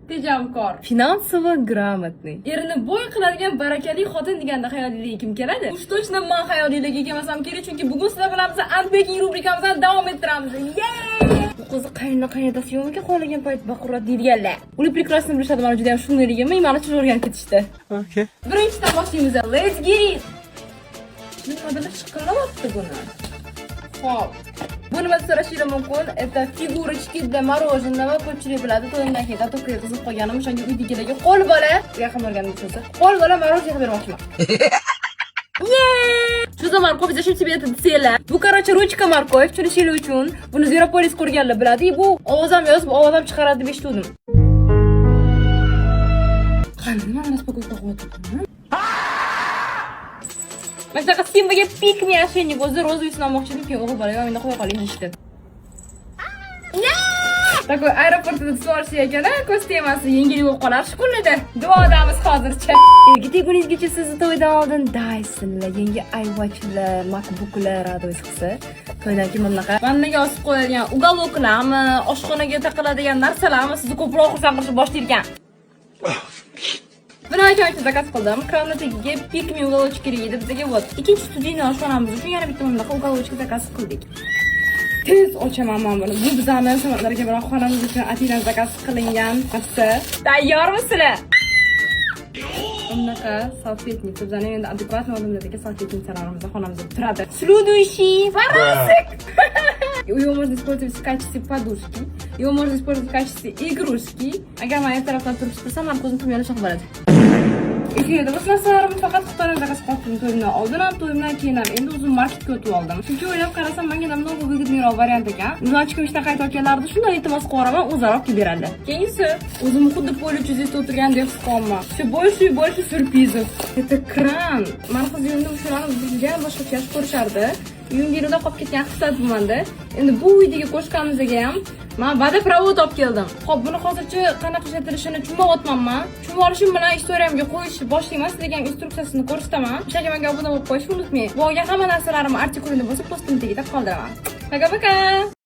Tejamkor, финансово грамотный, erini boy qiladigan barakali xotin deganda xayolingizga kim keladi? Уж точно man xayolingizga kelmasam kerak, chunki bugun sizlar bilan biz unpacking rubrikamizni davom ettiramiz. Yeee! Bu qizni qayna qaynotasi yo'qmikan, xohlagan payt baqiradi deydiganlar. Ular прекрасно bilishadi mani juda ham shuniyligimni, mani o'rganib ketishdi. Okay. Birinchidan boshlaymiz. Let's get it. Nimadir chiqilmayapti buni. Xo'p. Bu nima so'rashingiz mumkin? Это фигурочки для мороженого. Ko'pchilik biladi, to'yimdan keyin готовка ga qiziqib qolganim, o'shanga uydagilarga qo'l bola, yaqin borganim tushunsa, qo'l bola мороженое qilib bermoqchiman. Что за морковь? Зачем тебе это desanglar? Bu, короче, ручка морковь, tushunishinglar uchun. Buni Zveropolis ko'rganlar biladi. Bu ovoz ham yozib, ovoz ham chiqaradi deb eshitgandim. Qani, nima распаковка qilyapti? Mana shunaqa Simbaga pick me ошейник, o'zi розовый sini olmoqchi edim, keyin o'g'il bola yonimda qo'ya qoling deyishdi. Такой aeroportda tutib olish ekan, ko'z temasi yengil bo'lib qolar shu kunlarda. Duodamiz hozircha. Erga teguningizgacha sizni to'ydan oldin Dysonlar, yangi iWatchlar, MacBooklar радовать qilsa, to'ydan keyin mana bunaqa vannaga osib qo'yadigan уголок larmi, oshxonaga taqiladigan narsalarmi sizni ko'proq xursand qilishni boshlaydi ekan. Buni aytib заказ qildim. Kranni tagiga pick me уголочек kerak edi bizga. Вот. Ikkinchi студийный oshxonamiz uchun yana bitta bunaqa уголочек заказ qildik. Tez ochaman man buni. Bu bizani Samatlarga bilan xonamiz uchun atiydan заказ qilingan narsa. Tayyormisizlar? Bunaqa салфетница bizani endi адекватный odamlardagi салфетница larimiz xonamizda turadi. Следующий Farasik. Ее можно использовать в качестве подушки, ее можно использовать в качестве игрушки. Agar man ertalabdan turib supursam, mani ko'zim tüm yonishi bo'ladi. Efirda bu narsalarimni faqat Xitoydan заказ qildim to'yimdan oldin ham, to'yimdan keyin ham. Endi o'zim marketga o'tib oldim. Chunki o'ylab qarasam, menga намного выгодный roq variant ekan. Uzanchika ishdan qaytayotganlarida shunday iltimos qilib yuboraman, o'zlari olib kelib beradi. Keyingisi, o'zimni xuddi поле чудес da o'tirgandek his qilyapman. Все больше и больше сюрпризов. Это kran. Mani qiz uyimda o'shalarni juda ham boshqacha yaxshi ko'rishardi. Uyimga qolib ketgan hislat bu manda. Endi bu uydagi кошка mizga ham man водопровод olib keldim. Xo'p, buni hozircha qanaqa ishlatilishini tushunmayapman man. Tushunib olishim bilan история mga qo'yishni boshlayman. Sizlarga ham instruksiyasini ko'rsataman. O'shaga menga obuna bo'lib qo'yishni unutmang. Bu olgan hamma narsalarimni artikulini bo'lsa postim tagida qoldiraman. Пока-пока.